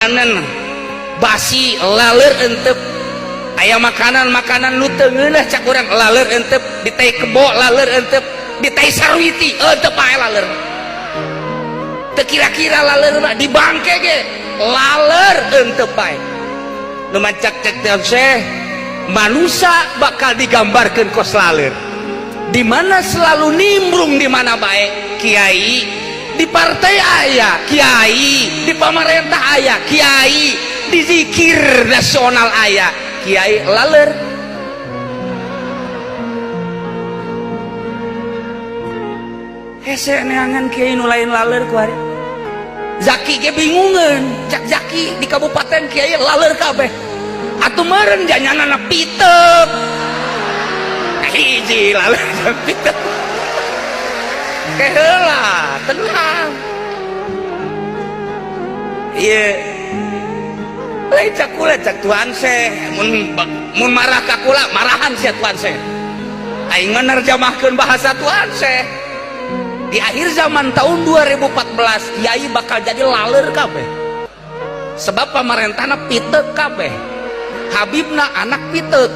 Makanan basi laler entep, aya makanan-makanan nu teu ngeunah cak urang laler entep, di tai kebo laler entep, di tai sarwiti entep bae laler. Teu kira-kira laler mah di bangke ge laler entep bae. Nu mancak cek teh manusia bakal digambarkeun kos laler. Di mana selalu nimbrung di mana bae, kiai di partai aya, kiai di pamarentah aya, kiai di zikir nasional aya, kiai laler. Hese neangan kiai nu lain laler kuari. Zaki ge bingungeun, cak Zaki di kabupaten kiai laler kabeh. Atuh meureun janyanana pitep. Hiji laler pitep. Keheula, tenang. Iya. Lain cak kula cak Tuan Syekh, mun mun marah ka kula marahan sia Tuan Syekh. Aing mah nerjemahkeun bahasa Tuan Syekh. Di akhir zaman tahun 2014 kiai bakal jadi laler kabeh. Sebab pamarentahna pitek kabeh. Habibna anak pitek.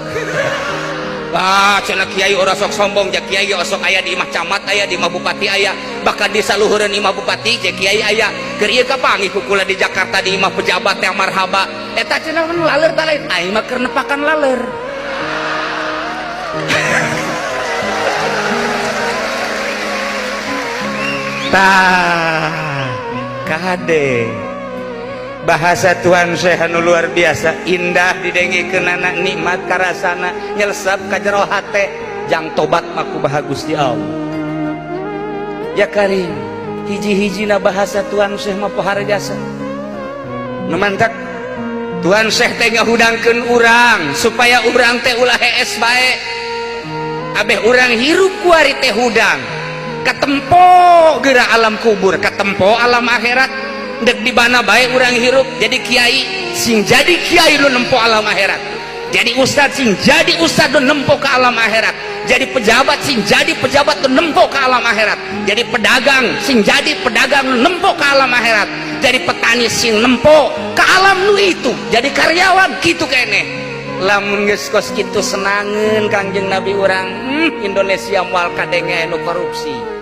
Ah, cenah kiai ora sok sombong, ja kiai osok aya di imah camat aya, di imah bupati aya, bahkan di saluhureun imah bupati ja kiai aya. Keur ieu kapanggih ku kula di Jakarta di imah pejabat yang marhaba. Eta cenah mun laler ta lain, aing mah keur nepakan laler. Tah, kade bahasa Tuhan Syekh anu luar biasa indah didengikeunana, nikmat karasana, nyelesep ka jero hate, jang tobat mah kumaha Gusti Allah. Ya Karim, hiji-hijina bahasa Tuhan Syekh mah pohara jasa. Nu mantak Tuhan Syekh teh ngahudangkeun urang supaya urang teh ulah hees bae. Abeh urang hirup kuari teh hudang. Katempo geura alam kubur, katempo alam akhirat. Dek di mana bae urang hirup jadi kiai sing jadi kiai lu nempo alam akhirat, jadi ustad sing jadi ustad lu nempo ke alam akhirat, jadi pejabat sing jadi pejabat lu nempo ke alam akhirat, jadi pedagang sing jadi pedagang lu nempo ke alam akhirat, jadi petani sing nempo ke alam nu itu, jadi karyawan kitu keneh. Lamun geus kos kitu senangeun Kangjeng Nabi urang, Indonesia moal kadenge anu korupsi.